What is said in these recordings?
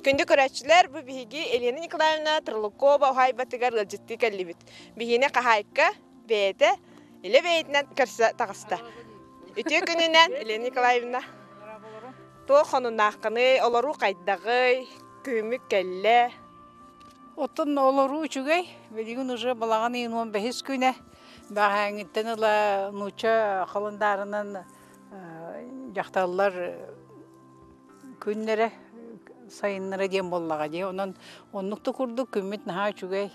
Күндү көрөөччүлэр, бу биһиги Елена Николаевна Тролукова уһаайбатыгар ыалдьыттыы кэллибит. Биһиэнэ хаһаайка бэйэтэ илэ бэйэтинэн көрсө таҕыста. Үтүө күнүнэн, Елена Николаевна. Туох хонуннааххыный, олоруу хайдаҕый, күһүммүт кэллэ. Оттон олоруу үчүгэй. Билигин уже балаҕан ыйын 15 күнэ. Бэҕэһээҥҥиттэн ыла нуучча халандаарынан дьахталлар күннэрэ сайыннара диэн буоллаҕа дии. Онон оннук да курдук күммүт наһаа үчүгэй,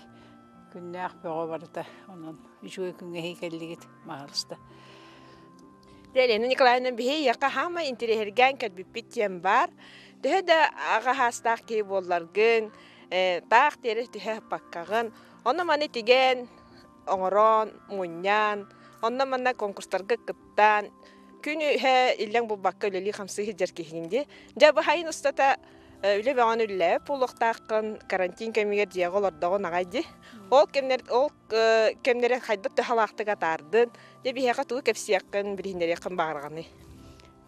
күннээх бөҕө барыта. Онон үчүгэй күҥҥэ эһиги кэллигит, маһалыста. Дьэ, Елена Николаевна, биһи эйиэхэ хаамай интэриэһиргээн кэлбиппит диэн баар. Төһө да аҕа саастаах киһи буолларгын, таах тиэрэ түһэ сыппаккаҕын, ону-маны тигэн, оҥорон, мунньан, онно-манна конкурстарга кыттан, күн үһэ иллэҥ булбакка үлэлии-хамсыы сылдьар киһигин дии. Дьэ, бу сайын устата үлэ бөҕөнү үлэлээбит буолуохтааххын, карантин кэмигэр дьиэҕэ олордоҕун аҕай дии. Ол кэмнэр ол кэмнэри хайдах туһалаахтык атаардын, дьэ биһиэхэ тугу кэпсиэххин, билиһиннэриэххин баҕараҕыный?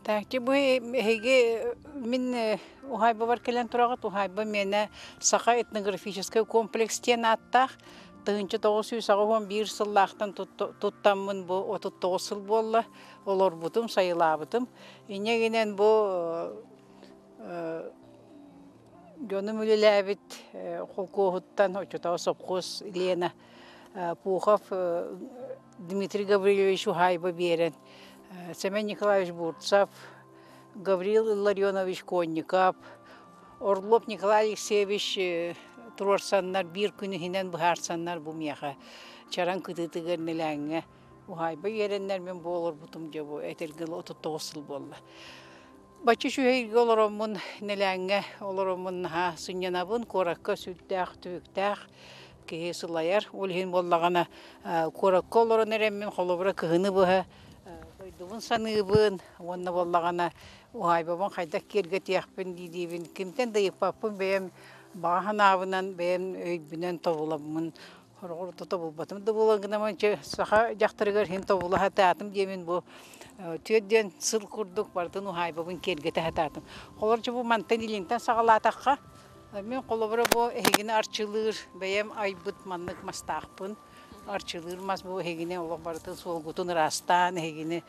Так, бу эһиги мин уһаайбабар кэлэн тураҕыт. Уһаайба миэнэ Саха этнографическай комплекс диэн ааттаах. 1981 сыллаахтан туттаммын бу 39 сыл буолла. Олорбутум, сайылаабытым. Инньэ гинэн бу дьонум үлэлээбит холкуоһуттан, оччотооҕу сопхуос Лена Пухов Дмитрий Гаврильевич уһаайба биэрэн, Сэмэн Николаевич Бурцев, Гаврил Илларионович Конников, Орлов Николай Алексеевич туруорсаннар биир күн иһинэн быһаарсаннар бу миэхэ Чараҥ кытыытыгар Нэлээҥҥэ уһаайба үөрэннэр мин бу олорбутум дьэ бу этэргэ 39 сыл буолла. Бачча үчүгэйгэ олороммун, Нэлээҥҥэ олороммун наһаа сынньанабын, куоракка сүрдээх түбүктээх киһи сылайар. Ол иһин буоллаҕына куоракка олорон эрэммин, холобура кыһыны быһа дойдубун саныыбын уонна буоллаҕына уһаайбабын хайдах киэргэтиэхпин дии-диибин. Кимтэн да ыйыппаппын, бэйэм баҕа санаабынан, бэйэм өйбүнэн тобуламмын Хороҕор тобулбатым да буолан гынамын саха дьахтарыгар иһин тобула сатаатым диэмин бу түөрт диэн сыл курдук барытын уһаайбабын киэргэтэ сатаатым. Холорчу бу мантан илинтэн саҕалаатахха мин холобура бу эһигини арчылыыр бэйэм айбыт маннык мастаахпын. Арчылыыр мас бу эһигини олох барытын суолгутун ыраастаан эһигини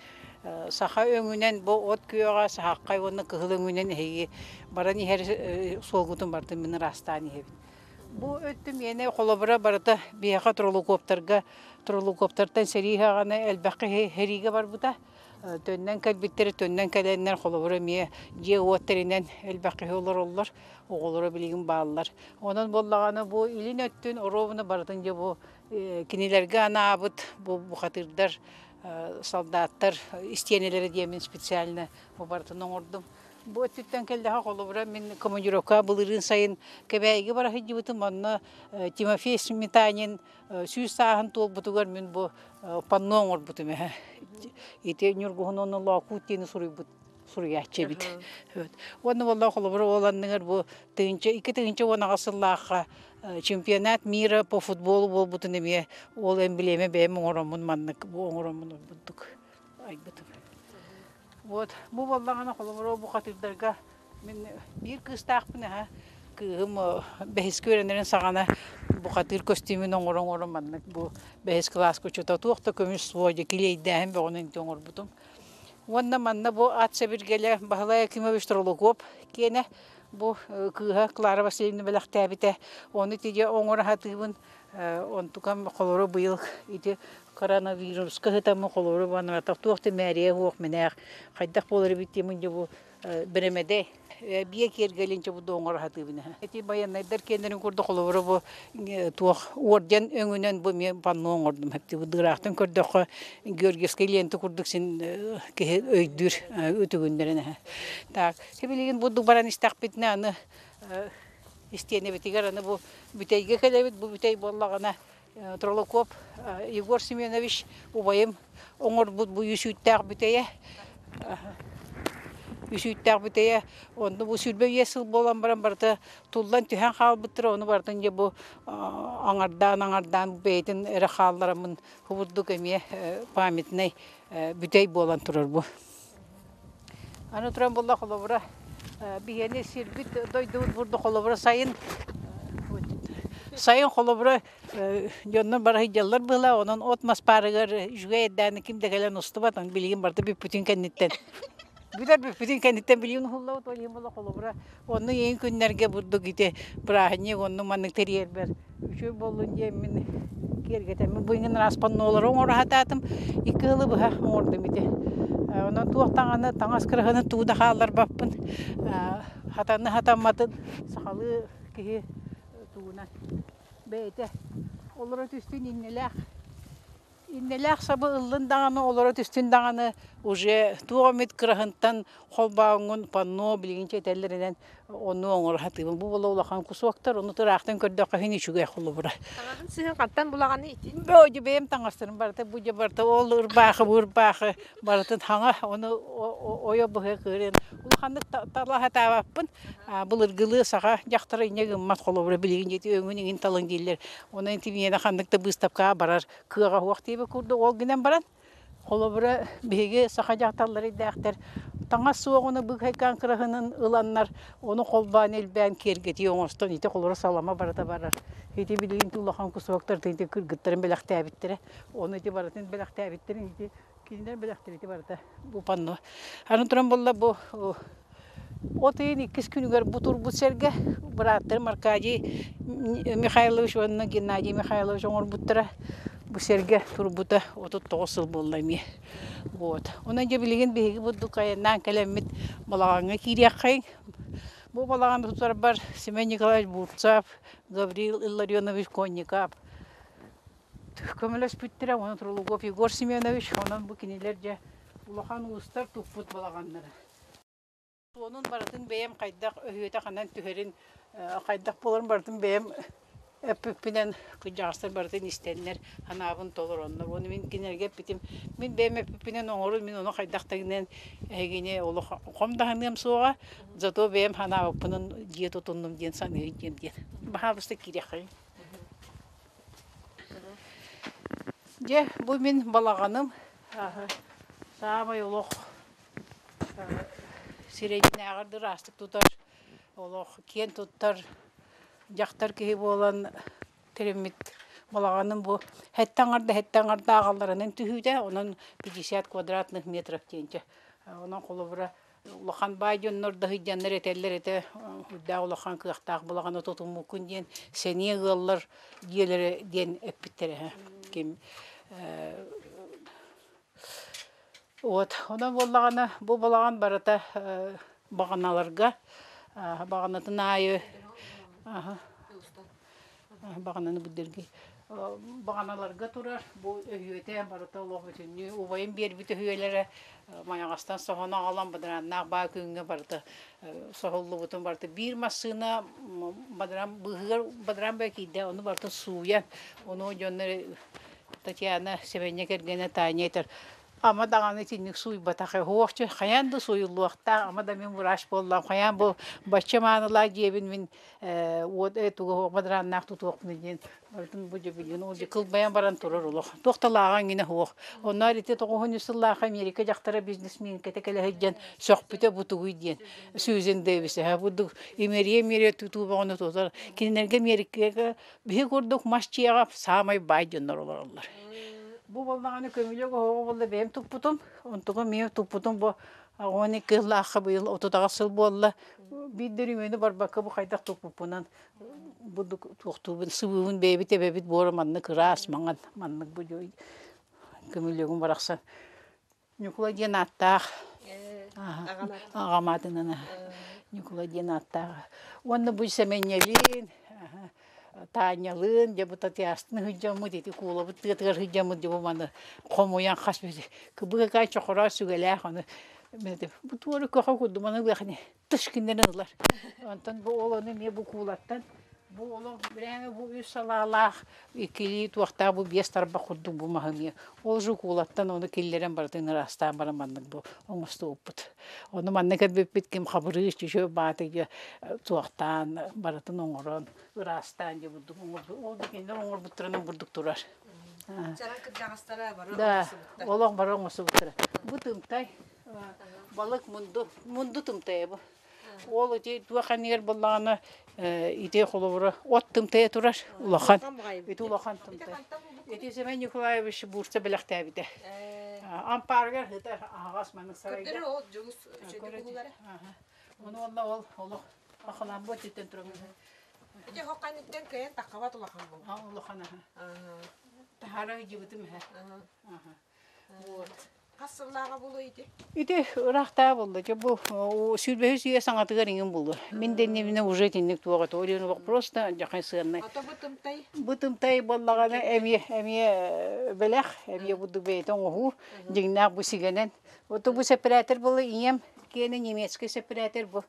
саха өҥүнэн бу от күөҕэ саһаххай уонна кыһыл өҥүнэн эһиги баран иһэр суолгутун барытын мин ыраастаан иһэбин. Бу өттүм миэнэ холобура барыта биһиэхэ троллокоптарга троллокоптартан сэрии саҕана элбэх киһи сэриигэ барбыта. Төннөн кэлбиттэрэ төннөн кэлэннэр холобура эмиэ дьиэ-уот тэринэн элбэх киһи олороллор, оҕолоро билигин бааллар. Онон буоллаҕына бу илин өттүн оруобуна барытын дьэ бу кинилэргэ анаабыт бу бухатыырдар, солдаттар истиэнэлэрэ диэмин специально бу барытын оҥордум. Бу өттүттэн кэллэхэ, холобура, мин командировка былырыын сайын Кэбээйигэ бара сылдьыбытым, онно Тимофей Сметанин 100 сааһын туолбутугар мин бу панно оҥорбутум эһэ. Ити Ньургуһун уонна Лоокуут диэни суруйбут суруйааччы эбит. Уонна буолла холобура ол анныгар бу тыһыынча 2018 сыллаахха чемпионат мира по футболу буолбутун эмиэ ол эмблема бэйэм оҥороммун маннык бу оҥороммун бурдук айбытым. Вот бу буоллаҕына холобура бухатыырдарга мин биир кыыстаахпын аһа кыыһым бэһискэ үөрэнэрин саҕана бухатыыр көстүүмүн оҥоро-оҥоро маннык бу бэһис кылааска учуутал туох да көмүс суох дьэ килиэйдээһин бөҕөнү инти оҥорбутум. Уонна манна бу ат сэбиргэлэ Баһылай Акимович Тролуков киэнэ бу кыыһа Клара Васильевна бэлэхтээбитэ. Ону ити дьэ оҥоро сатыыбын Онтукам холобура быйыл ити коронавируска сытаммын холобура банаратах туох да мээрийэ суох мэнээх хайдах буолар эбит диэмин дьэ бу бэрэмэдэй биэ киэргэлин дьэ бу оҥоро сатыыбын ити байыаннайдар киэннэрин курдук холобура бу туох орден өҥүнэн бу эмиэ панно оҥордум бу дыраахтан көрдөххө Георгиевскай лента курдук син киһи өйдүүр үтүгүннэрин так билигин бурдук баран истэхпитинэ аны Истиэнэбитигэр аны бу бүтэйгэ кэлэбит. Бу бүтэй буоллаҕына Тролокоп Егор Семенович убайым оҥорбут бу үсүүттээх бүтэйэ. Үсүүттээх бүтэйэ онно бу 25 сыл буолан баран барыта туллан түһэн хаалбыттара. Ону барытын дьэ бу аҥардаан-аҥардаан бэйэтин эрэ хааллараммын курдук эмиэ памятнай бүтэй буолан турар бу. Аны туран буолла холобура. Биһиэни сирбит дойдубут бурдук холобура сайын сайын холобура дьоннор бара сылдьаллар быһыылаах, онон от-мас паарыгар үчүгэй эрдэҕинэ ким да кэлэн устубат, билигин барыта бүппүтүн кэнниттэн бүтэр бүппүтүн кэнниттэн билигин уһуллабыт, ол иһин буолла холобура онно иһин күннэргэ бурдук ити бырааһынньык оннук маннык тэрийэрбэр үчүгэй буоллун диэммин киэргэтэммин бу иҥин араас паннолары оҥоро сатаатым, икки ыалы быһа оҥордум ити. Онон туох даҕаны таҥас кыраһыны тугу да хаалларбаппын, хатаны хатамматын сахалыы киһи тугунан бэйэтэ олоро түстүн иннэлээх иннэлээх сабы ыллын даҕаны олоро түстүн даҕаны уже туох эмит кыраһынтан холбооҥҥун панно билигин этэллэринэн ону оҥоро сатыыбын. Бу буола улахан кусоктар, ону ыраахтан көрдөххө иһин үчүгэй холобура. Таҥаһын сыһын хантан булаҕаны итин? Бу бэйэм таҥастарым барыта бу дьэ барыта ол ырбаахы бу ырбаахы барытын хаҥа ону ойо быһа кыырын улаханнык тала сатаабаппын. Былыргылыы саха дьахтара инньэ гыммат холобура билигин дьиэти өҥүн иҥин талын дииллэр. Онон ити миэнэ ханнык да быыстапкаҕа барар кыаҕа суох диэбит курдук ол гынан баран Холобура, биһиги саха дьахталлара идээхтэр таҥас суоҕуна быыкайкаан кыраһынын ыланнар, ону холбоон элбээн киэргэтии оҥостон ити холобура салама барыта барар. Ити билигин улахан кусоктар ити кыргыттарын бэлэхтээбиттэрэ. Ону ити барытын бэлэхтээбиттэрин ити кинилэр бэлэхтэрэ ити барыта бу панно. Аны туран буолла бу от ыйын иккис күнүгэр бу турбут сэргэ бырааттарым Аркадий Михайлович уонна Геннадий Михайлович оҥорбуттара. Бу сэргэ турбута 39 сыл буолла эмиэ. Вот. Онон дьэ билигин биһиги бурдук айаннаан кэлэммит балаҕаҥҥа киириэххэйиҥ. Бу балаҕаны тутарбар Семен Николаевич Бурцев, Гаврил Илларионович Конников көмөлөспүттэрэ. Онон Тролугов Егор Семенович, онон бу кинилэр дьэ улахан уустар туппут балаҕаннара. Суонун барытын бэйэм хайдах өһүөтэ ханан түһэрин, хайдах буоларын барытын бэйэм эппиппинэн кырдьаҕастар барытын истэннэр, санаабын толороннор. Уонна мин кинилэргэ эппитим, мин бэйэм эппиппинэн оҥорун, мин ону хайдах да гынан эһигини олох хом даһаныам суоҕа, зато бэйэм санаабыппынан дьиэ тутуннум диэн саныыр диэн диэн. Баһаалыста киириэххэйиҥ. Дьэ, бу мин балаҕаным. Саамай олох сирэйдинээҕэр да ыраастык тутар, олох киэн туттар дьахтар киһи буолан тэриммит балаҕаным бу сэттэ аҥарда сэттэ аҥарда ааҕалларынан түһүүтэ, онон 50 квадратных метров диэнчэ. Онон холобура улахан баай дьоннор да сылдьаннар этэллэр этэ үрдээх улахан кыахтаах балаҕаны тутуммуккун диэн сэниэ ыаллар дьиэлэрэ диэн эппиттэрэ ким Вот. Онон буоллаҕына, бу балаҕан барыта баҕаналарга, баҕанатын аайы баҕананы буддэрги баҕаналарга турар бу өһүөтэ барыта олох бүтүннүү убайым биэрбит өһүөлэрэ майаҕастан соһон аҕалан бадарааннаах баа күҥҥэ барыта соһуллубутун барыта биир массыына бадараан быыһыгар бадараан баа киирдэ ону барытын сууйан ону дьоннор Татьяна Сэбэнньэ кэргэнэ Таня этэр, ама даҕаны итинник сууйбатах суох хайаан да сууйуллуохтаах, ама да мин врач буоллам, хайаан бу бачча маанылаах дьиэбин мин уот тугу бадарааннаах тутуохпун диэн барытын бу дьэ ол дьэ кылбайан баран турар олох. Туох да лааҕа эҥинэ суох. Онно ити тоҕуһун сыллаах Америка дьахтара бизнесменкэтэ кэлэ сылдьан сөхпүтэ бу тугуй диэн. Сьюзен Дэвис бу имэрийэ-имэрийэ тутуу бөҕөнү тутар. Кинилэргэ Америкаҕа Биһи курдук мас дьиэҕэ саамай баай дьоннор олороллор. Бу буоллаҕына көмүлүөк оһоҕо буолла бэйэм туппутум. Онтугум эмиэ туппутум бу 12 сыллаахха быйыл 38 сыл буолла. Биир да өрөмүөнү барбакка бу хайдах туппуппунан бу туохтуубун сыбыыбын бэйэбит эбэбит буора маннык ыраас маҥан маннык бу көмүлүөгүм барахсан Ньукула диэн ааттаах аҕам аатынан Ньукула диэн ааттаах. Уонна бу Сэмэнньэлиин, Таанньалыын, дьэ бу Татьястын сылдьаммыт, ити куулабыт тыатыгар сылдьаммыт, дьэ бу маны хомуйан хас кыбыыкай чохороо сүгэлээх ону бу туора көхө курдук маны ылыахны тыш кинилэрин ылар. Онтон бу ол ону эмиэ бу куулаттан бу олох бирээмэ бу үс салаалаах иккилии туохтаах бу биэс тарбах курдук бу маһы эмиэ ол же куулаттан ону киллэрэн барытын ыраастаан баран маннык бу оҥостубуппут. Ону манна кэлбиппит ким хабырыыс чүчү баатыгы туохтаан барытын оҥорон ыраастаан дьэ бурдук оҥорбут ол кинилэр оҥорбуттарынан бурдук турар. Чаран кырдьаҕастара бары Да, оҥостубуттар. олох бары оҥостубуттара. Бу тымтай балык мунду, мунду тымтайа бу. Ол ити туох анныгар буоллаҕына ити холобура от тымтайа турар улахан. Ити улахан тымтай. Ити Семен Николаевич буурса бэлэхтээбитэ. Ампаарыгар сытар аһаҕас маннык сарайга. Көрдөрө ол дьулус үчүгэй буолара. Ону уонна ол олох ахалаан бу өттүттэн туран. Ити хоқ кэнниттэн кыайан таххабат улахан бу. Улахан аха. Таһаара ыйдьыбытым эһэ. Вот. Хас сыллааҕа буолуой ити? Ити ыраахтаа буолла. Дьэ бу сүүрбэһис үйэ саҥатыгар иҥин буолуо. Мин дэннибинэ уже итинник туох этэ. Ол просто дьахай сыаннай. Ото бу тымтай? Бу тымтай буоллаҕына эмиэ эмиэ бэлэх, эмиэ бурдук бэйэтэ оҥоһуу, дьиҥнээх бу сигэнэн. Вот бу сэппэрээтэр буолла ийэм киэнэ немецкэй сэппэрээтэр бу.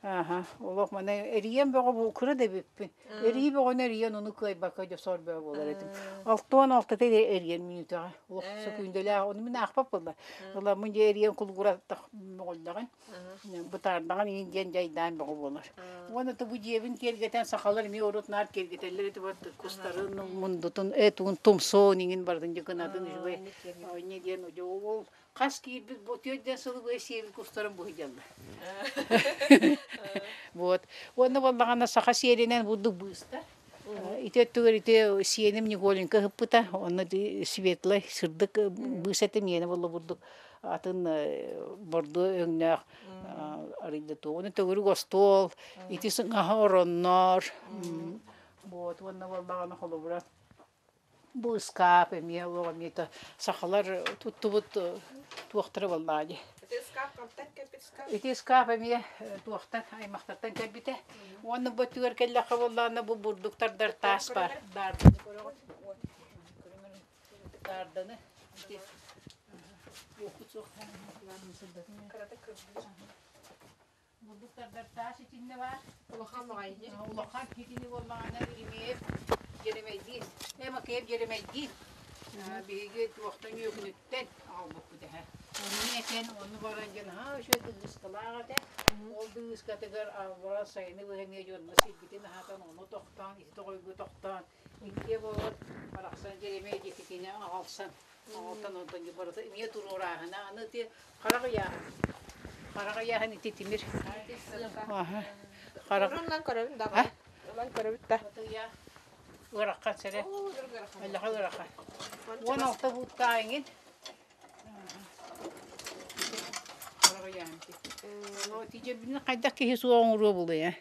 Аха, олох маны эрийэн бөҕө бу кыра да эбиппин. Эрийи бөҕөнү эрийэн ону кыайбакка дьосоор бөҕө буолар этим. 66 эрийэн мүнүүтэҕэ. Олох сөкүүндэлээх ону мин аахпат буолла. Ыламмын дьэ эрийэн кулугураттах мөҕүллэҕин. Бытаардаҕын иин диэн дьайдаан бөҕө буолар. Уонна бу дьиэбин киэргэтэн сахалар эмиэ урут наар киэргэтэллэр этэ вот кустарын, мундутун, этуун, тумсуун иҥин бардын дьыкынатын үчүгэй. Инньэ диэн ол хас киирбит бу түөрт сылы быһа сиэбит кустарын быһыйаллар. Вот. Уонна буоллаҕына саха сиэринэн бурдук быыстар. Ити өттүгэр ити сиэним Николенька ыһыппыта, онно светлай, сырдык быыс этим миэнэ буолла бурдук атын бордо өҥнөөх арыйда туох. Уонна төгүрүк остуол, ити сыҥаһа ороннор, вот, уонна буоллаҕына холобура Бу ыскаап эмиэ олох эмиэ то сахалар туттубут туохтара буоллаҕа дии. Ити ыскаап хантан кэлбит ыскаап? Ити ыскаап эмиэ туохтан аймахтартан кэлбитэ. Уонна бу өттүгэр кэллэххэ буоллаҕына бу бурдук тардар таас баар. Даарданы көрөҕүт. Даарданы. Ити уоккут суох. Кырата кырдьык. Бурдук тардар таас итиннэ баар. Улахан баҕайы дии. Улахан итини буоллаҕына Еремеев Дьэрэмэйдиин, э Макеев Дьэрэмэйдиин биһиги туохтан үөкүнүттэн аҕалбыппыт эһэ. Ону этэн, ону баран дьон наһаа үчүгэй дыгыскалаах этэ. Ол дыгыскатыгар аллара сайыны быһа эмиэ дьонно сирбитин аһатан, ону тохтоон, ити тоҕойго тохтоон, иккиэ буолан барахсан Дьэрэмэй дьикитини аҕалсан, оҕолтон онтон барыта эмиэ туруорааһына аны ити харах ыйааһын харах ыйааһын ити тимир харах ылан көрөбүн да ылан көрөбүт да ыарахан сэрэ эллэхэ ыарахан 16 буутта иҥин харах ыйааһын ити дьэбин хайдах киһи суох оҥоруо буолуо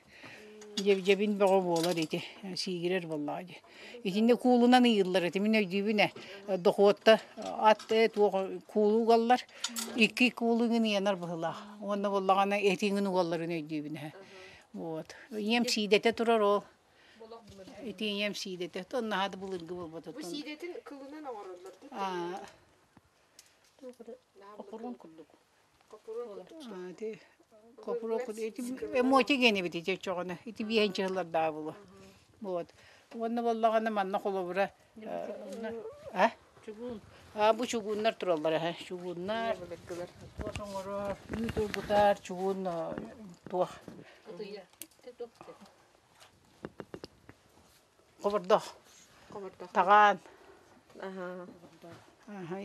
дьэбин бөҕө буолар ити сиигирэр буоллаҕа дии Итиннэ куулунан ыйыыллар этэ. Мин өйдүүбүн ээ, дохуотта ат ээ туох куулу угаллар. Икки куулу иҥин ыйанар быһыылаах. Уонна буоллаҕына эти иҥин угалларын өйдүүбүн ээ. Вот. Ийэм сиидэтэ турар ол. Ити ийэм сиидэтэ. Тон наһаа да былыргы буолбат. Бу сиидэтин кылынан оҥороллор Копурун курдук. Ити копуруок ити эмоти генибит ити оччоҕуна ити биэһин чыһыллардаах буолуо. Вот. Уонна буоллаҕына манна холобура а Чугуун. А бу чугууннар тураллар аһа. Чугууннар туос оҥорор, үүт уургутар, чугуун туох. Хобордоох. Хобордоох. Таҕаан.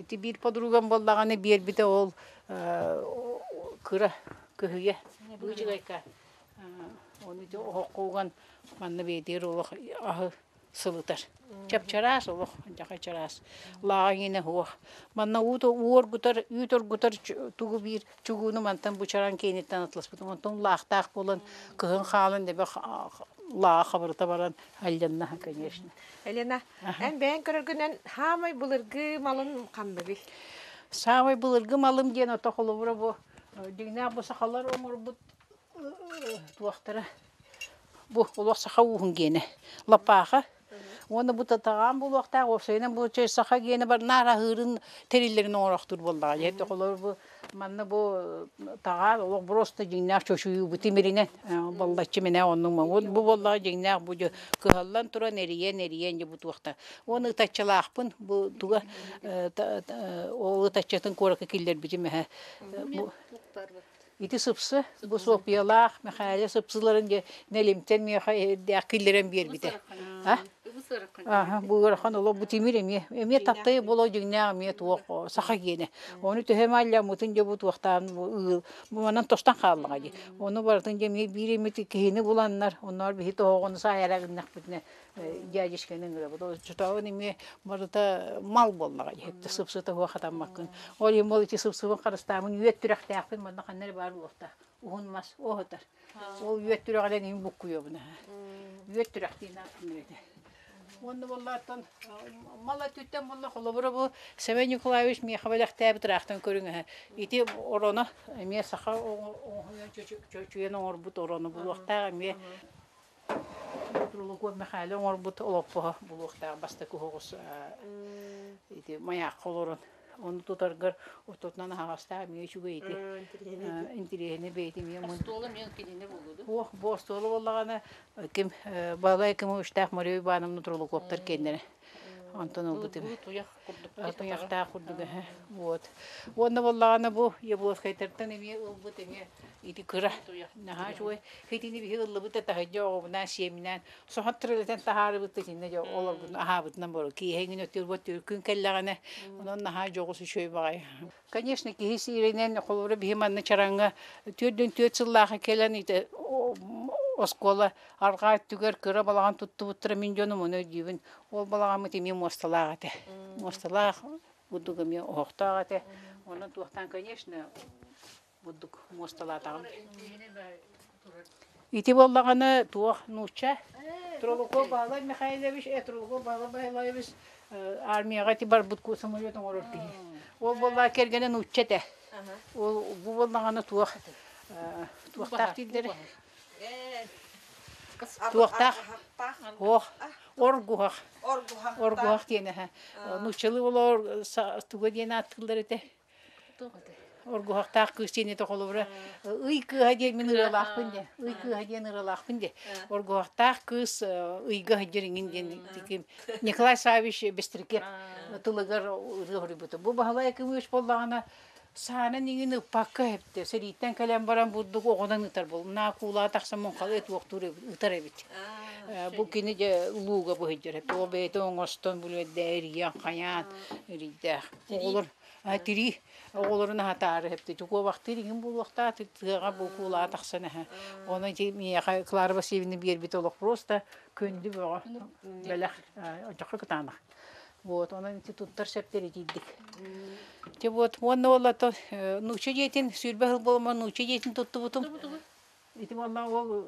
Ити биир подругам буоллаҕына биэрбитэ ол кыра кыһыйа быычыгайка. Ону ити оһоххо уган манна бэйэтигэр олох аһы сылытар. Чап-чараас олох, дьаха чараас. Лааҕа иҥинэ суох. Манна уу оргутар, үүт оргутар тугу биир чугууну мантан бу чараҥ киэниттэн атласпытым. Онтон лаахтаах буолан кыһын хаалан дэбэ лааҕа хабырыта баран алланна, конечно. Елена, эн бэйэҥ көрөргүнэн хаамай былыргы малын ханныгый? Саамай былыргы малым диэн ото холобура бу дьиҥнээх бу сахалар оҥорбут туохтара бу олох саха ууһун гиэнэ лаппааха уонна бу татаҕаан буолуохтаах уопсайынан бу саха гиэнэ бар наар аһыырын тэриллэрин оҥорохтуур буоллаҕа дьэ холобур бу Манна бу таҕаар олох просто дьиҥнээх чочуйуу тимиринэн баллаччы минэ оннук бу буоллаҕа дьиҥнээх бу кыһаллан туран эрийэн эрийэн дьэ бу туохта уонна ытаччалаахпын бу туга ол ытаччатын куоракка киллэрбитим эһэ бу ити сыпсы бу Софьялаах Михаил сыпсыларын дьэ нэлимтэн миэхэ эрдээх киллэрэн биэрбитэ а Аха, бу ыарахан олох бу тимир эмиэ эмиэ таптайы боло дьиҥнээх эмиэ туох саха гиэнэ. Ону төһө мааллааммытын дьэ бу туохтаан бу ыыл бу манан тостон хааллаҕа дии. Ону барытын дьэ эмиэ биир эмит киһини буланнар, онноор биһи тоһоҕону саайара гыннахпытына дядечканы ыҥырабыт. Оччотооҕун эмиэ барыта мал буоллаҕа дии. Сып-сыта суох хатаммаккын. Ол иһин ол ити сып-сыбын харыстаамын үөт түрэхтээхпин манна ханна эрэ баар буолуохтаах. Уһун мас оһотор. Ол үөт түрэҕинэн иһин буккуйабын аһа. Үөт түрэхтиин ааттанар этэ. Уонна буоллааттан мал өттүттэн буолла холобура бу Семен Николаевич миэхэ бэлэхтээбит ыраахтан көрүҥ аһа. Ити ороно эмиэ саха оҥоһуйан чочуйан оҥорбут орону булуохтаах эмиэ Трулуков Михайло оҥорбут олоппоһо булуохтаах бастакы оһоҕос ити майаахха олорон ону тутаргар ортотунан аһаҕастаах эмиэ үчүгэй ити интириэһинэй бэйэтэ эмиэ Остуола эмиэ кинини булуду. Уох бу остуола буоллаҕына ким Балай Кымыштаах Мария Ивановна Трулуковтар киэннэрэ онтон ылбытым. Туйах курдук. Туйахтаах курдук вот. Уонна буоллаҕына бу Яблоскайтартан эмиэ ылбыт эмиэ ити кыра наһаа үчүгэй итини биһи ыллыбыт да таһырдьа оҕобунаан сиэминээн соһон тырылытан таһаарыбыт итиннэ дьэ олорбутун аһаабытынан боро киэһэҥин өттүрбут күн кэллэҕинэ онон наһаа дьоҕус үчүгэй баҕайы конечно киһи сииринэн холобура биһи манна чараҥҥа 44 сыллааха кэлэн ити оскуола арҕаа өттүгэр кыра балаҕан туттубуттара мин дьонум ону өйдүүбүн ол балаҕаммыт эмиэ муосталаах этэ муосталаах бурдук эмиэ оһохтоох этэ онон туохтаан конечно бурдук муосталаатаҕым ити буоллаҕына туох нуучча Тролуков Баһылай Михайлович Тролуков Баһылай Михайлович армияҕа ити барбыт самолет оҥорор киһи ол буоллаҕа кэргэнэ нуучча этэ ол бу буоллаҕына туох туохтаах дииллэрэ туохтаах ох оргуһах оргуһах диэн аһа нууччалыы олоор туга диэн ааттыыллар этэ Оргуһахтаах кыыс диэн этэ холобура ый кыыһа диэн мин ырыалаахпын диэн ый кыыһа диэн ырыалаахпын диэн оргуһахтаах кыыс ыйга сылдьар иҥин диэн Николай Саввич Бестрикеп тылыгар ырыа хоруйбута. Бу Баһылай Акимович буоллаҕына саанан иҥин ыппакка эптэ сэрииттэн кэлэн баран бурдук оҕунан ытар буол наа куулаҕа тахсан муҥхалыы туохтуур ытар эбит бу кини дьэ лууга быһыйдьар эбит ол бэйэтэ оҥостон бүлүөддээ эрийэн хайаан эрийдээх оҕолор тирии оҕолорун аһатаары эптэ чукуобахтыыр иҥин буолуохтаах тыаҕа букуулаҕа тахсан аһа оны ити миэхэ Клара Васильевна биэрбит олох просто күндү бөҕө бэлэх очоххо кытаанах вот онон ити туттар сөптөр итийдик те вот уонна уоллато нуучча дьиэтин 20 сыл буолма нуучча дьиэтин туттубутум Ити буолла ол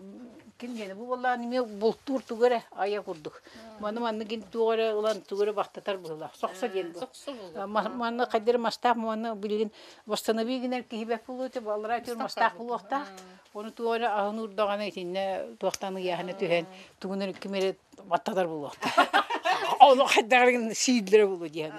ким диэни бу буоллаан эмиэ бултуур тугу эрэ айа курдук. Маны манны гин туох эрэ ылан тугу эрэ бахтатар быһыылаах. Сохсо диэн бу. Сохсо буолуо. Манна хайдары мастаах манна билигин восстанови гинэр киһи бэт буолуо этэ баллара түр мастаах буолуохтаах. Ону туох эрэ аһын уурдаҕына итиннэ туохтан ыйааһына түһэн тугун эрэ ким эрэ баттатар буолуохтаах. Ону хайдах сииллэрэ буолуо диэн.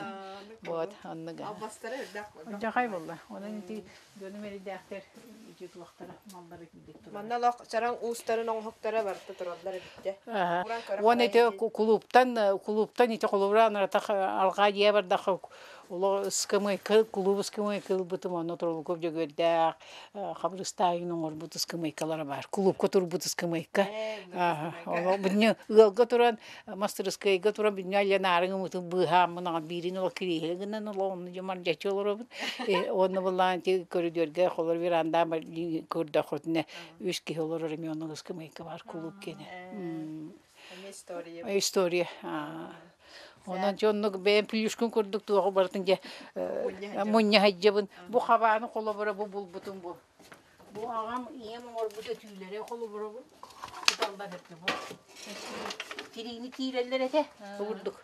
Вот оннуга. Албастара үрдэх Дьахай буолла. Онон ити Дьонум эрийдээхтэр ити туохтара маллара киирдик турар. Манна олох чараҥ уустарын оҥоһуктара барыта тураллар эбиттэ. Уон ити кулууптан кулууптан ити холобура анаратах алҕаа дьиэ бардахха олох ыскамыайка кулууп ыскамыайка ылбытым онно Тролуков Дьөгүөрдээх Хабырыстаайын оҥорбут ыскамыайкалара баар кулуупка турбут ыскамыайка олох ыалга туран мастырыскыайга туран бүнньэ айанаарыҥ ымытын быыһааммын аҕа биирин ол кириэһилэ гынан олох онно дьэ мардьаччы олоробут уонна былаан ити көрүдүөргэ холор верандаан көрдөххүтүнэ үс киһи олорор эмиэ онно ыскамыайка баар кулууп киэнэ история история онон дьоннук бэйэм плюшкун курдук туоҕу барытын дьэ мунньа сылдьабын бу хабааны холобура бу булбутум бу Бу аҕам ийэм оҥорбут өтүүлэрэ холобура куталлар этэ бу. Тириини тиирэллэр этэ бурдук.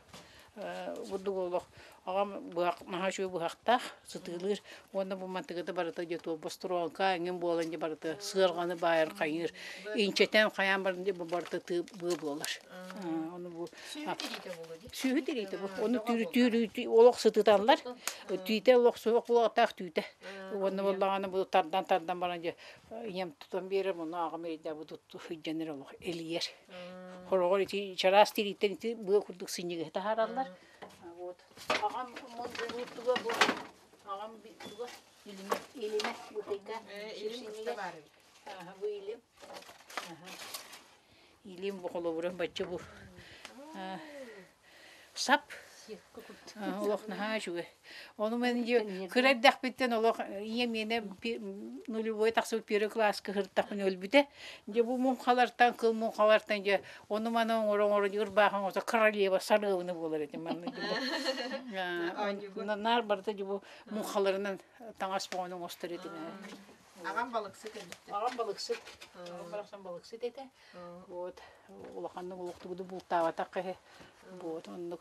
Бурдук олох аҕам быһах наһаа үчүгэй быһахтаах сытыылыыр уонна бу мантыгыта барыта дьэ туох бостуруоҥка эҥин буолан дьэ барыта сыарҕаны баайар хайыыр инчэтэн хайаан баран дьэ бу барыта тыы быа буолар. Ону бу сүөһү тириитэ бу. Ону түүрү олох сытыталлар. Түүтэ олох суох буолуохтаах түүтэ. Уонна буоллаҕына бу тардан-тардан баран дьэ ийэм тутан биэрэр, онно аҕам эрэйдээх бу тутту сылдьан олох элийэр. Хороҕор ити чараас тирииттэн ити быа курдук синньигэһи таһаараллар. Вот. Аҕам мундулуур туга бу аҕам туга илимэ илимэ бытыйга Илим баар эбит. Бу илим. Илим бу холобура бачча бу. Сап олох наһаа үчүгэй. Ону мен кыра эрдэхпиттэн олох ийэм миэнэ нулевой тахсыбыт первый класска сырыттахпын өлбүтэ. Дьэ бу муҥхалартан, кыл муҥхалартан дьэ ону маны оҥоро оҥоро ырбаахын оҥорто королева сарыабыны буолар этим манна наар барыта дьэ бу муҥхаларынан таҥас боҕону оҥостор этим. Аҕам балыксыт эбит. Аҕам балыксыт. Аҕам барахсан балыксыт этэ. Вот улаханнык олохтубуту бултаабатах киһи. Вот оннук.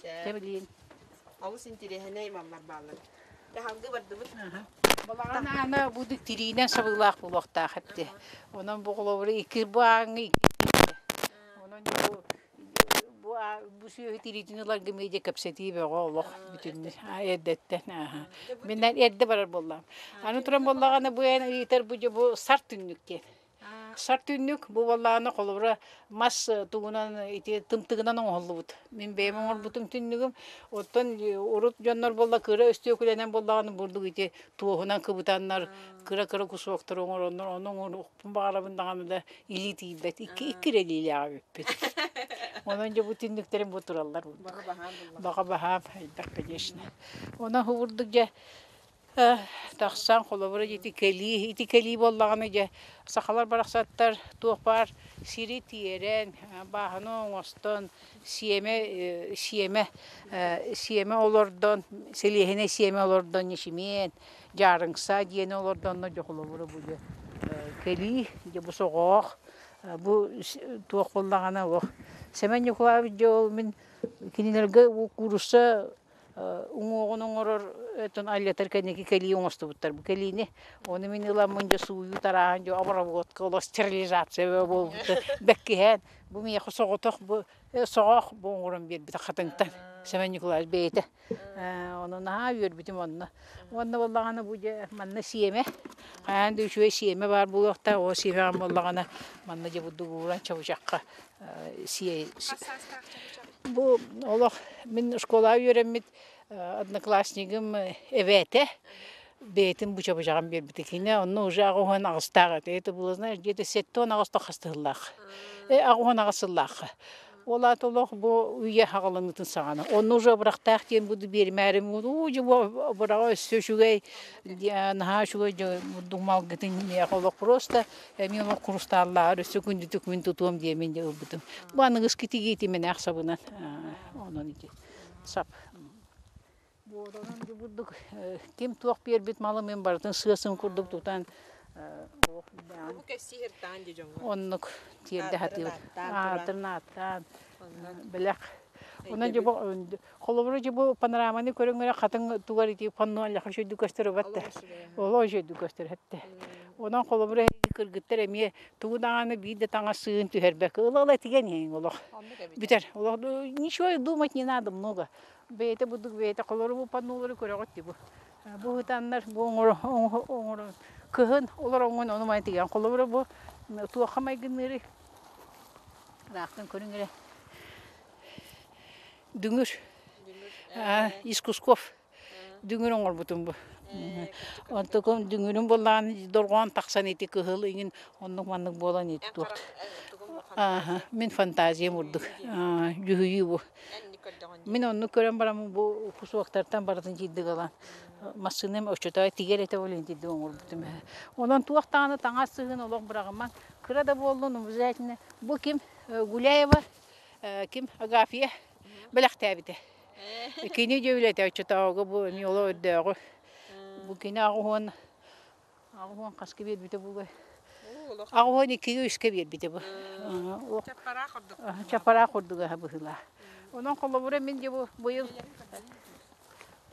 Тэбилиин. Олус интириэһинэй маллар бааллар. Таһалгы бардыбыт. Балаҕан аана бу тириинэн сабыылаах буолуохтаах эбит. Онон бу холобура икки бу ааҥҥа икки Онон бу бу бу сүөһү тириитин ыларга медиа кэпсэтии бөҕө олох бүтүннүү эрдэттэн мин эрдэ барар буоллаҕым аны туран буоллаҕына бу эн ыйытар бу дьэ бу сар түннүк диэн сар түннүк бу буоллаҕына холобура мас тугунан ити тымтыгынан оҥоһуллубут мин бэйэм оҥорбутум түннүгүм оттон урут дьоннор буолла кыра өстүөкүлэнэн буоллаҕына бурдук ити туоһунан кыбытаннар кыра-кыра кусуоктары оҥороннор ону оҥоруохпун баҕарабын даҕаны да илии тиийбэт икки икки эрэ илиилээх эбиппит онон дьэ бу түннүктэрим бу тураллар баҕа баһаам элбэх конечно онон курдук дьэ тахсан холобура ити кэлии ити кэлии буоллаҕына дьэ сахалар барахсаттар туох баар сири тиэрэн бааһыны оҥостон сиэмэ сиэмэ сиэмэ олордон сэлиэһинэй сиэмэ олордон ньэчимиэн Дьаарыҥса диэни олордонно дьэ холобура бу дьэ кэлии дьэ бу соҕоох бу туох буоллаҕына олох Сэмэн Ньукулаевич дьэ ол мин кинилэргэ куурусса уҥуоҕун оҥорор өтөн аллатар кэнники кэлии оҥостубуттар бу кэлиини ону мин ыламмын дьэ сууйуу тарааһын дьэ обработка олох стерилизация буолбута бэккиһээн бу миэхэ соҕотох бу соҕоох бу оҥорон биэрбитэ хатыҥтан Сэмэн Ньукулаевич бэйэтэ Ону наһаа үөрбүтүм онно. Уонна буоллаҕына бу дьэ манна сиэмэ, хайаан да үчүгэй сиэмэ баар буолуохтаах, ол сиэмэҕин буоллаҕына манна дьэ бурдук ууран чабычахха сиэ Бу олох мин школаҕа үөрэммит одноклассникым эбээтэ бэйэтин бу чабычаҕын биэрбитэ. Кини онно уже 88-таах этэ. Это было, знаешь, где-то 78 хастыһыллаах. 88 сыллаахха. Ол аата олох бу үйэ хаҕыланыытын саҕана. Онно уже абырахтаах диэн буду биэримээрим уу дьэ бу абыраҕа өссө үчүгэй наһаа үчүгэй дьэ бурдук малгытын миэхэ олох просто эмиэ олох хрусталлааҕар өссө күндүтүк мин тутуом диэмин дьэ ылбытым. Бу аныгыскы тигиити мэнээх сабынан онон ити сап. Буоданан дьэ бурдук ким туох биэрбит малы мин барытын сыа-сым курдук тутан Бу кэпсиир таан дии дьоҥҥо. Оннук тиэрдэ Ааттарын сатыыбыт. ааттаан туран. Аатын ааттаан Оннук. бэлэх. Онон дьэ Өйдөбүл. бу холобура дьэ бу панораманы көрөҥ эрэ хатыҥ тугар ити панно аллаха үчүгэйдик көстөр Олох эбэтте. үчүгэй. Олох үчүгэйдик көстөр этте. Онон холобура эһиги кыргыттар эмиэ тугу даҕаны биир да таҥас сыыһын түһэрбэккэ ыла-ыла тигэн иһиҥ олох. Оннук эбит. Бүтэр. Олох ничего думать не надо много. Бэйэтэ бурдук бэйэтэ холору бу паннолары көрөҕүт дии бу. Бу ытаннар бу оҥоро кыһын олороҥҥун ону маны тигэн холобура бу туохха майгынныырый ыраахтан көрүҥ эрэ дүҥүр из кусков дүҥүр оҥорбутум бу онтукум дүҥүрүм буоллаҕына дорҕоон тахсан ити кыһыл иҥин оннук маннык буолан ити туох мин фантазиям урдук дьүһүйүү бу Мин оннук көрөн бараммын бу кусуоктартан барытын киирдик ылан массыынам оччотоо тигэр этэ буолан итирдик оҥорбутум ээ. Онон туох даҕаны таҥас сыһын олох быраҕымаҥ. Кыра да буоллун обязательно бу ким Гуляева ким Агафья бэлэхтээбитэ. Кини дьэ үлэтэ оччотооҕуга бу эмиэ олох өрдөөҕү. Бу кини 80 хаска биэрбитэ буолуой? 82-гэ үскэ биэрбитэ бу. Чаппараах ордук. Чаппараах ордуга быһыылаах. Онон холобура мин дьэ бу быйыл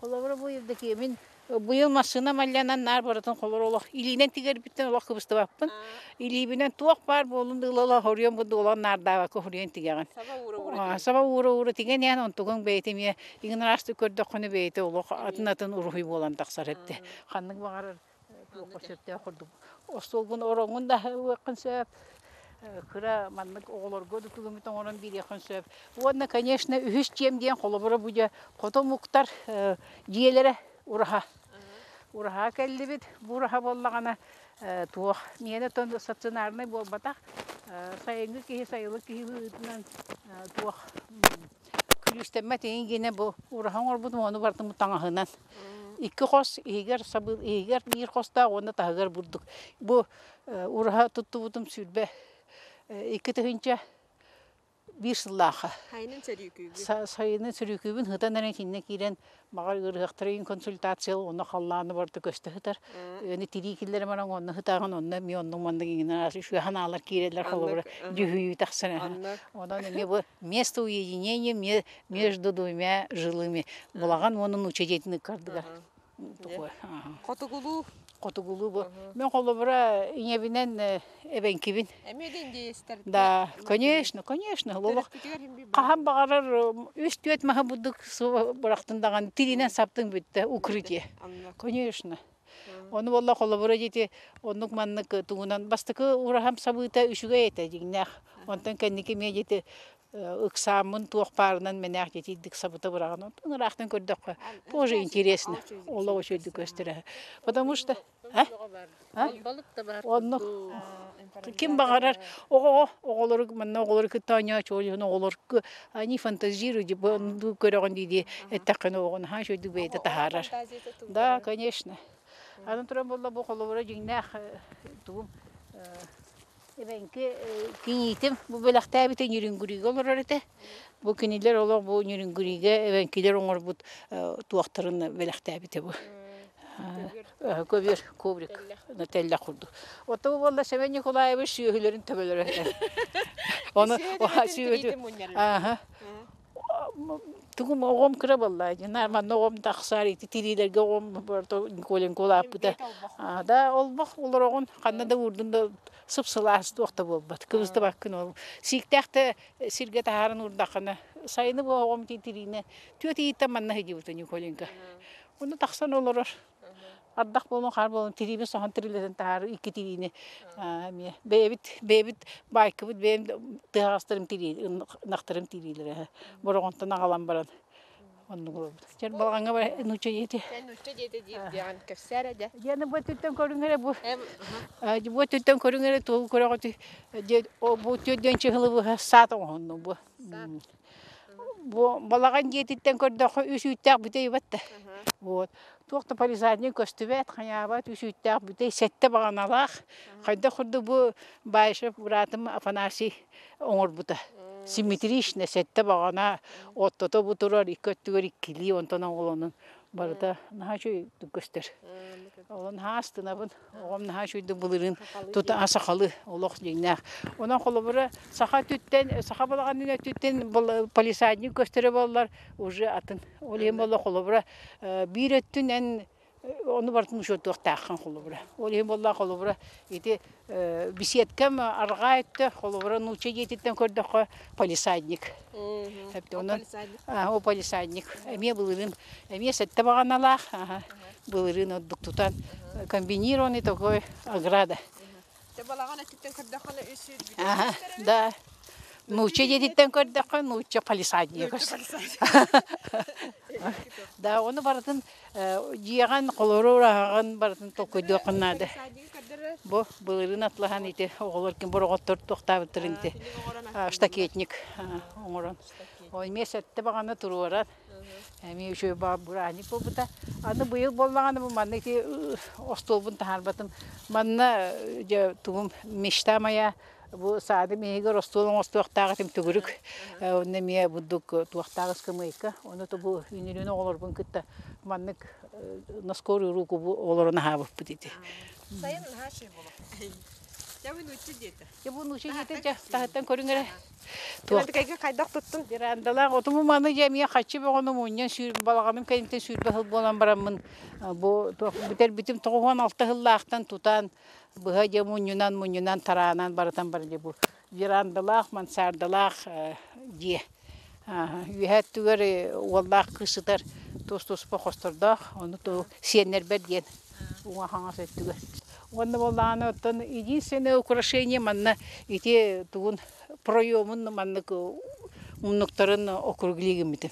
холобура бу Евдокия мин быйыл массыына малланан наар барытын холоро олох илиинэн тигэрбиттэн олох кыбыстыбаппын. Илиибинэн туох баар буолун ыла хоруйан бу дуолан наардаабакка хоруйан тигэҕин. Саба уура-уура Саба уура-уура тигэн иһэн онтугуҥ бэйэтэ эмиэ игин араастык көрдөххүнэ бэйэтэ олох атын-атын уруһуй буолан тахсар этэ. Ханнык баҕарар туохха сөптөөх курдук остуолгун ороҥҥун да аһыаххын сөп кыра маннык оҕолорго да тугумут оҥорон биэриэххин сөп уонна конечно үһүс дьиэм диэн холобура бу дьэ хото омуктар дьиэлэрэ ураһа ураһа кэллибит бу ураһа буоллаҕына туох миэнэ тон стационарнай буолбатах сайыҥҥы киһи сайылык киһи быһыытынан туох. Күлүүстэммэт иҥин гинэ бу ураһа оҥорбутум ону бартым таҥаһынан. Икки хос иһигэр сабы иһигэр биир хостоох уонна таһыгар бурдук. Бу ураһа туттубутум 22 тыһыынча биир сыллаахха. Сайынын сөрүүкүүгүн. Сайынын сөрүүкүүбүн һытан эрэн итиннэ киирэн маҕар ыарыһахтарын консультация онно халлааны барыта көстө сытар. Өни тирии киллэрэ баран онно сытаҕын онно эмиэ оннук маннык иҥинэн үчүгэй аалар киирэллэр холобура дьүһүйүү тахсан. Онон эмиэ бу место уединения между двумя жилыми булаҕан уонна нуучча дьиэтин ыккардыгар такое. Хотугулуу. Хотугулуу бу. Мен холобура ийэбинэн эбэҥкибин. Эмиэ да индеецтэр. Да, конечно, конечно. Олох хаһан баҕарар үс-түөрт маһы бурдук бырахтын даҕаны тиринэн саптыҥ бүттэ укрытие. Конечно. Ону буолла холобура дьити оннук маннык тугунан бастакы ураһам сабыыта үчүгэй этэ дьиҥнээх. Онтон кэнники эмиэ дьити ыксааммын туох баарынан мэнээх дьитийдик сабыта быраҕан онтон ыраахтан көрдөххө тоже интересно. Олох үчүгэйдик көстөрө. Потому что Балык да бар. Онно ким баҕарар оҕоҕо оҕолору манна оҕолору кытта оонньоочу ол оҕолор они фантазируют көрөҕүн дии эттэххинэ оҕо наһаа үчүгэйдик бэйэтэ таһаарар. Да, конечно. Аны туран буолла бу холобура дьиҥнээх тугум эбэҥки киниитим бу бэлэхтээбитэ Ньүрүҥгүрүүгэ олорор этэ. Бу кинилэр олох бу Ньүрүҥгүрүүгэ эбэҥкилэр оҥорбут туохтарын бэлэхтээбитэ бу. Көбүөр, коврик, тэллэх курдук. Оттон буолла Семен Николаевич сүөһүлэрин төбөлөрө. Оны сүөһү. Тугум оҕом кыра буолла. Манна оҕом тахсар ити тириилэргэ оҕом Николенко улааппыта. Да олбох олороҕун ханна да уурдун да сып-сылаас туох да буолбат. Кыбыстыбаккын ол. Сииктээх да сиргэ таһааран уурдаххына сайыны бу оҕом тириинэ түөрт ыйыттан манна сылдьыбыта Николенко. Онно тахсан олорор. Ардах буолун, хаар буолун, тириибин соһон тирилэтэн таһаар икки тириини эмиэ бэйэбит бэйэбит баайкыбыт бэйэм тыаҕастарым тирии ынахтарым тириилэрэ бороҕонтон аҕалан баран оннук олорбут. Чэр балаҕаҥҥа бар нуучча дьиэтэ. Эн нуучча дьиэтэ диир диэҕин кэпсээр дьэ. Диана бу өттүттэн көрүҥ эрэ бу бу өттүттэн көрүҥ эрэ тугу көрөҕүт бу түөрдүөн чыһылы быһа саат оҥоһунну бу. Бу балаҕан дьиэтиттэн көрдөххө үс үүттээх бүтэй да. Вот. Туох да палисадник көстүбэт, хайаабат, үс үүттээх бүтэй сэттэ баҕаналаах. Хайдах курдук бу Баишев быраатым Афанасий оҥорбута. Симметрично сэттэ баҕана, оттото бу турар, икки өттүгэр иккилии, онтон оҕолонун барыта наһаа үчүгэй көстөр. Ол наһаа астынабын. Оҕом наһаа үчүгэйдик былырыын тута сахалыы олох дьиҥнээх. Онон холобура саха өттүттэн, саха балаҕанын өттүттэн палисадник көстөрө буоллар уже атын. Ол иһин буолла холобура биир өттүн эн ону барытын учуоттуохтааххын холобура. Ол иһин буолла холобура ити беседкам арҕаа өттө холобура нуучча дьиэтиттэн көрдөххө палисадник. Онон о палисадник эмиэ былырыын эмиэ сэттэ баҕаналаах былырыын ордук тутан комбинированный такой ограда. Балаҕан өттүттэн көрдөххүнэ үс Да. Нуучча дьиэтиттэн көрдөххө нуучча палисаднига көстөр. Да, ону барытын дьиэҕин холору ураһаҕын барытын толкуйдуоххун наада. Бу былырыын атлаһан ити оҕолор ким бороҕоттор туохтаабыттарын ити штакетник оҥорон. Ой, эмиэ сэттэ баҕана туруоран Эмиэ үчүгэй бырааһынньык буолбута. Аны быйыл буоллаҕына бу манна ити остуолбун таһаарбатым. Манна дьэ тугум мечта моя бу саадым иһигэр остуол оҥостуохтаах этим төгүрүк. Онно эмиэ бурдук туохтаах ыскамыайка. Ону то бу үнүрүүн оҕолорбун кытта маннык на скорую руку бу олорон аһаабыппыт ити. Сайын наһаа үчүгэй буолуо. Дьэ бу нуучча дьиэтэ. Дьэ бу нуучча дьиэтэ дьэ таһыттан көрүҥ эрэ. Туох хайдах туттун? Верандалаах отуму маны дьэ эмиэ хаччы бөҕөнү мунньан сүүр балаҕаным кэнниттэн 20 сыл буолан бараммын бу бүтэрбитим 96 сыллаахтан тутан быһа дьэ мунньунан мунньунан тараанан барытан бар дьэ бу верандалаах мансардалаах дьиэ үөһэ өттүгэр уоллаах кыыс сытар тус-туспа хостордоох ону ту сиэннэрбэр диэн уҥа хаҥас өттүгэр уонна буоллаҕына оттон единственное украшение манна ити тугун проемун маннык муннуктарын округли гыммытым.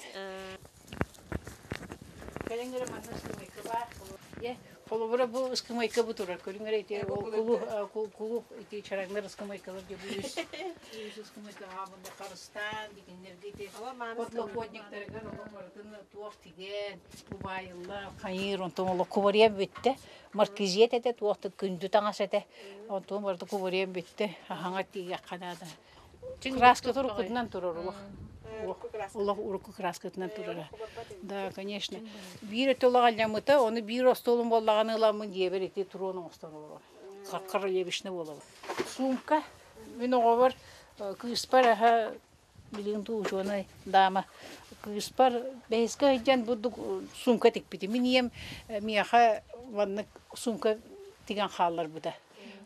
Холобура бу ыскымайка бу турар. Көрүҥ эрэ ити ол кулууп ити чараҥнар ыскымайкалар дьэ бу үс үс ыскымайка аабында харыстаан дигиннэргэ ити подлокотниктарыгар олох барытын туох тигэн убаайылла хайыыр онтон олох кубарыйан бүттэ. Маркизет этэ туох да күндү таҥас этэ. Онтон барыта кубарыйан бүттэ. Аһаҥа тиийиэххэ наада. Краска уруккутунан турар олох. Олох урукку краскатынан турара. Да, конечно. Биир өттө олох ону биир остуолум буоллаҕына ыламмын дьиэбэр ити туруон оҥостон олорор. Королевична буолабын. Сумка. Мин оҕобор кыыспар аһа билигин туу учуонай дама кыыспар бэһискэ сылдьан бурдук сумка тикпитим. Мин ийэм миэхэ маннык сумка тигэн хаалларбыта.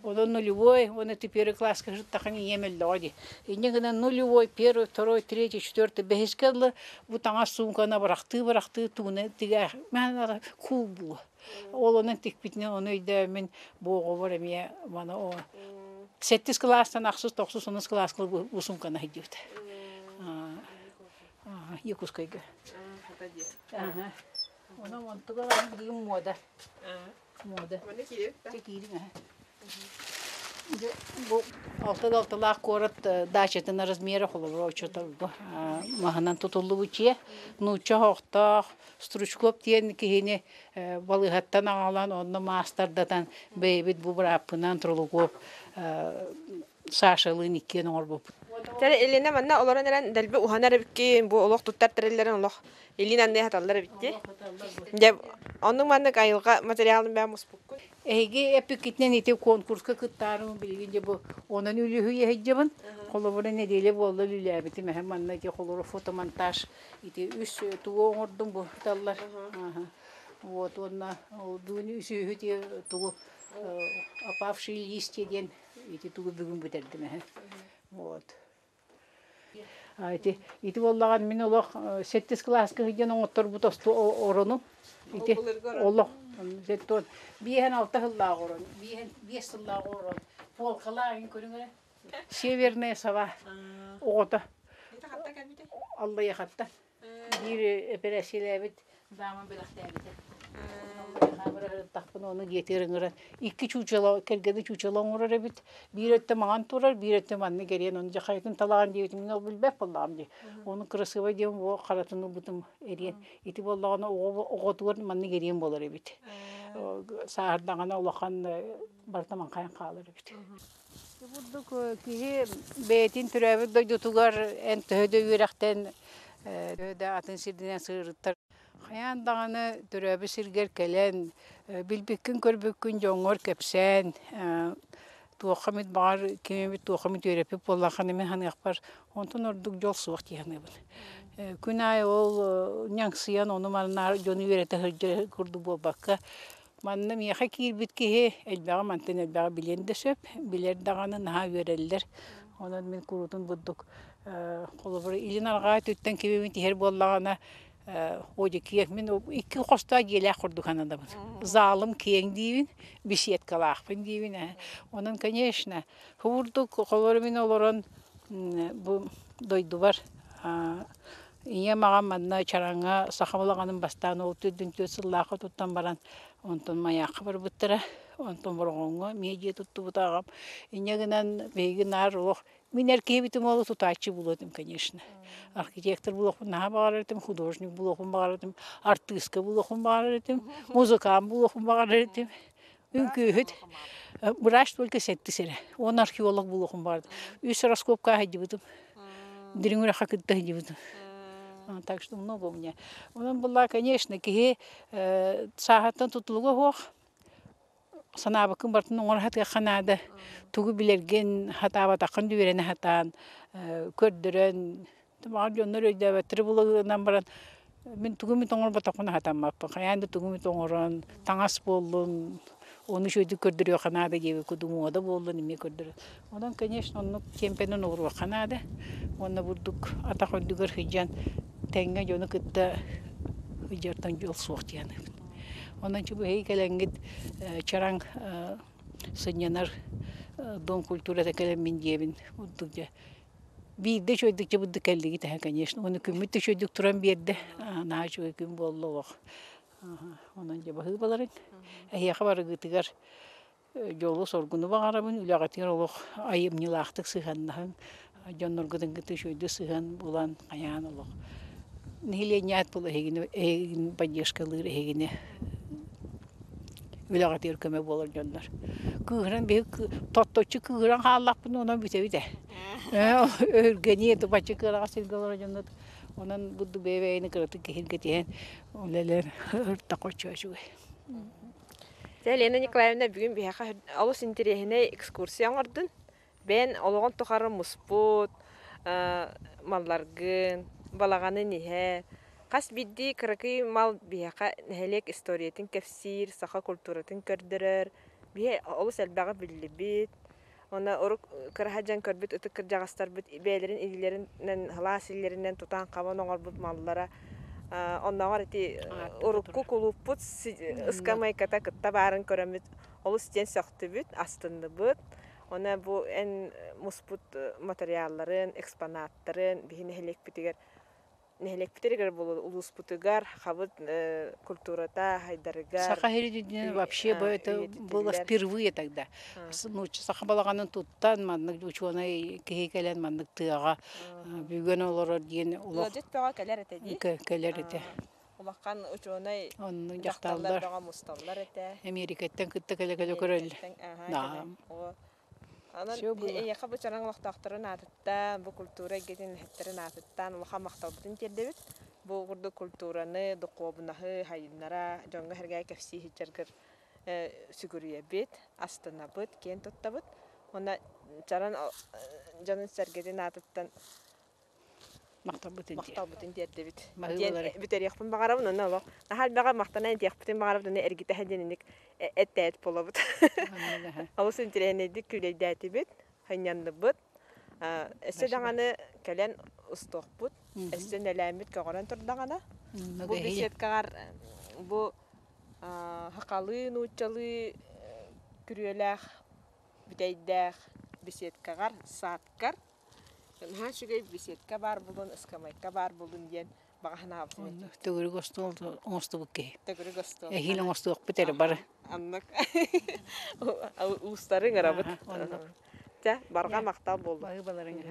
Онон нулевой, уонна ты первый класска сыттахын ийэм өллөҕө дии. Инньэ гынан нулевой, первый, второй, третий, четвертый, бэһискэ дылы бу таҥас суумканы бырахтыы-бырахтыы тууна тигэ куул буо. Ол онон тикпитинэн ону өйдөөммүн бу оҕобор эмиэ маны о сэттис кылаастан ахсыс, тохсус, онус кылааска бу суумканы сылдьыбыт. Якутскайга. Онон онтуга билигин муода. Муода. Чэ киириҥ аһа. Бу алта да алталаах куорат дачатын размера холобура оччотолго маһынан тутуллубут дьиэ. Нуучча оһохтоох Стручков диэн киһини балыыһаттан аҕалан онно маастардатан бэйэбит бу бырааппынан Тролуков Сашалыын иккиэн оҥорбуппут. Тэрэ Елена манна олорон эрэн дэлби уһанар эбиккин, бу олох туттар тэриллэрин олох илиин анныа хаталлар эбит дии. Дьэ, оннук маннык айылҕа материалын бэйэм муспуккун. Эһиги эппиккитинэн ити конкурска кыттаарым билигин дьэ бу онон үлүһүйэ сылдьабын. Холобура нэдиэлэ буолла үлэлээбитим эһэ манна ити холобура фотомонтаж ити үс тугу оҥордум бу таллар. Вот уонна бүгүн үсүһү тугу опавшие листья диэн Ити тугу бүгүн бүтэрдим эһэ. Вот. Ити ити буоллаҕын мин олох сэттис кылааска сылдьан оҥотторбут орону ити олох зеттон биэһэн алта сыллаах орон биэһэн биэс сыллаах орон полкалаах көрүҥ эрэ северная сова оҕото аллайахатта Биир эпэрээссийэлээбит даама бэлэхтээбитэ. Хаабырыһыттахпына ону дьиэтигэр ыҥыран икки чуучала кэргэни чуучала оҥорор эбит. Биир өттө маҥан турар, биир өттө маннык эриэн. Ону дьэ хайатын талаҕан диэбитим мин ол билбэт буоллаҕым дии. Ону кырасыабай диэн бу харатын ылбытым эриэн. Ити буоллаҕына оҕо оҕотугар маннык эриэн буолар эбит. Сааһырдаҕына улахан барыта маҥхайан хаалар эбит. Курдук киһи бэйэтин төрөөбүт дойдутугар эн төһө да үөрэхтэн, төһө да атын сирдинэн сырыттар, хайаан даҕаны төрөөбүт сиргэр кэлэн, билбиккин-көрбүккүн дьоҥҥор кэпсээн, туохха эмит баҕар ким эмит туохха эмит үөрэппит буоллаххына мин саныахпар онтон ордук дьол суох дии саныыбын. Күн аайы ол ньаҥсыйан ону-маны дьону үөрэтэ сылдьар курдук буолбакка, Манна миэхэ киирбит киһи элбэҕи мантан элбэҕи билиэн да сөп, билэр даҕаны наһаа үөрэллэр. Онон мин куруутун бурдук холобур илин арҕаа өттүттэн кимим тиһэр буоллаҕына одикиэк мин икки хостоох дьиэлээх курдук сананабын. Залым киэҥ диибин, беседкалаахпын диибин. Онон, конечно, курдук холобур мин олорон бу дойдубар Ийэм аҕам манна Чараҥҥа саха балаҕанын бастаан ол төрдүн түөрт сыллаахха туттан баран, онтон Майаахха барбыттара, онтон Бороҕоҥҥо эмиэ дьиэ туттубута аҕам. Инньэ гынан биһиги наар олох мин эр киһибитим уолу тутааччы буолуо этим, конечно. Архитектор буолуохпун наһаа баҕарар этим, художник буолуохпун баҕарар этим, артыыска буолуохпун баҕарар этим, музыкант буолуохпун баҕарар этим. Үҥкүүһүт врач только сэттис эрэ. Уонна археолог буолуохум баҕарда. Үс раскопка сылдьыбытым. Дириҥ үрэххэ кытта сылдьыбытым. Так что много у меня. Онон была, конечно, киһи сааһыттан тутулуга суох. Санаабыккын барытын оҥоро сатыахха наада. Тугу билэргин сатаабатаххын үөрэнэ сатаан, көрдөрөн, Баҕар дьоннор өйдөөбөттөрө булан баран мин тугу эмит оҥорботохпуна сатаммаппын. Хайаан да тугу эмит оҥорон, таҥас буоллун, ону үчүгэйдик көрдөрүөххэ наада диэбит курдук муода буоллун эмиэ көрдөрөр. Онон, конечно, оннук тиэмпэнэн оҥоруохха наада. Уонна бурдук атах үрдүгэр сылдьан тэҥҥэ дьону кытта сылдьартан дьол суох дии саныыбын. Онон чугаһыы кэлэҥҥит чараҥ сынньанар дом культурата кэлэммин диэбин курдук дьэ Биирдэ үчүгэйдик дьыбырдык кэллигит эһэ, конечно. Уонна күммүт да үчүгэйдик туран биэрдэ. Наһаа үчүгэй күн буолла олох. Онон дьэ баһыыбаларыҥ. Эһиэхэ барыгытыгар дьолу-соргуну баҕарабын, үлэҕитигэр олох айымньылаахтык сыһыаннаһыҥ, дьонноргутун кытта үчүгэйдик сыһыан булан, хайаан олох нэһилиэнньэ аат була эһигини эһигини поддержкалыыр эһигини үлэҕитигэр көмө буолар дьоннор. Кыыһыран биһи тотточчу кыыһыран хааллахпына онон бүтэбит ээ. Өһүргэниэ тупаччы кыараҕас сиргэ олорор дьоннор онон бурдук бэйэ-бэйэни кыратык киһиргэтиһэн үлэлэр ырта-хоччу үчүгэй. Дьэ, Лена Николаевна бүгүн биһиэхэ олус интэриэһинэй экскурсия оҥордун. Бэйэн олоҕун тухары муспут малларгын, балаҕанын иһэ, хас биирдии кыракый мал биһиэхэ нэһилиэк историятын кэпсиир, саха культуратын көрдөрөр. Биһи олус элбэҕи биллибит. Уонна урук кыраһа дьон көрбүт ытык кырдьаҕастарбыт бэйэлэрин илиилэринэн, сылаас илиилэринэн тутан-хабан оҥорбут маллара оннооҕор ити урукку кулууппут ыскамыайката кытта баарын көрөммүт олус диэн сөхтүбүт, астынныбыт. Онон бу эн муспут материалларын, экспонаттарын биһи нэһилиэкпитигэр нэһилиэкпитигэр улууспутугар хабыт культурата хайдарыгар Саха сирин вообще бы это было впервые тогда. Ну, саха балаҕанын туттан маннык учуонай киһи кэлэн маннык тыаҕа бүгэн олорор диэн олох Ыалдьыт бөҕө кэлэр этэ дии. Кэлэр этэ. Улахан учуонай Онну дьахталлар дьахталлар бөҕө мусталлар этэ. Эмиэрикэттэн кытта кэлэ-кэлэ көрөллөр. Наам. Онон эйиэхэ бу чараҥ олохтоохторун аатыттан, бу культура эйгэтин үлэһиттэрин аатыттан улахан махталбытын тиэрдэбит. Бу курдук культураны, духуобунаһы хайыннара, дьоҥҥо-сэргэҕэ кэпсии сылдьаргар сүгүрүйэбит, астынабыт, киэн туттабыт. Уонна чараҥ дьонун-сэргэтин аатыттан Махталбытын махталбытын тиэрдэбит. Диэн бүтэриэхпин баҕарабын уонна олох наһаа элбэҕи махтанан этиэхпитин баҕарабыт уонна эргитэһэ диэн инник эттээт буолабыт. Олус интэриэһинэйдик күүлэйдээтибит, сынньанныбыт. Өссө даҕаны кэлэн устуохпут, өссө нэлээммит көҕөрөн турдаҕына. Бу беседкаҕар бу сахалыы, нууччалыы күрүөлээх, бүтэйдээх беседкаҕар, садкар Наһаа үчүгэй беседка баар булун, ыскамыайка баар булун диэн баҕа санаабытым. Төгүрүк остуол оҥостубут киһи. Төгүрүк остуол. Эһиил оҥостуохпут эрэ бары. Аннык. Уустары ыҥырабыт. Чэ, барҕа махтал буоллун. Баһыыбаларыҥ.